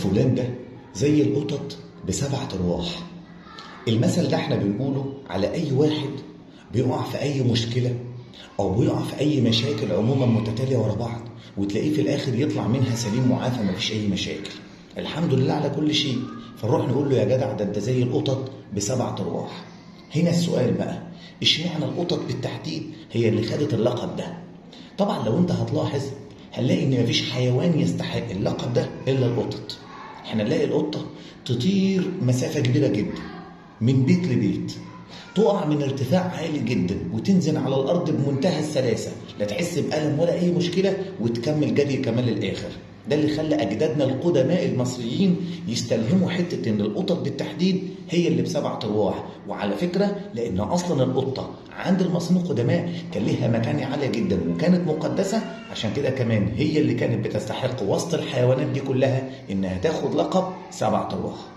فلان ده زي القطط بسبعة أرواح. المثل ده احنا بنقوله على أي واحد بيقع في أي مشكلة أو بيقع في أي مشاكل عموما متتالية ورا بعض، وتلاقيه في الآخر يطلع منها سليم وعافى، مفيش أي مشاكل، الحمد لله على كل شيء. فنروح نقول له يا جدع ده انت زي القطط بسبعة أرواح. هنا السؤال بقى، اشمعنى القطط بالتحديد هي اللي خدت اللقب ده؟ طبعا لو انت هتلاحظ هنلاقي ان مفيش حيوان يستحق اللقب ده الا القطط. احنا نلاقي القطة تطير مسافة كبيرة جدا من بيت لبيت، تقع من ارتفاع عالي جدا وتنزل على الارض بمنتهى السلاسة، لا تحس بألم ولا اي مشكلة، وتكمل جري كمان للاخر. ده اللي خلى اجدادنا القدماء المصريين يستلهموا حتة ان القطط بالتحديد هي اللي بسبعة ارواح. وعلى فكرة لان اصلا القطة عند المصريين القدماء كان لها مكانه عالية جدا وكانت مقدسة، عشان كده كمان هي اللي كانت بتستحق وسط الحيوانات دي كلها انها تاخد لقب سبعة ارواح.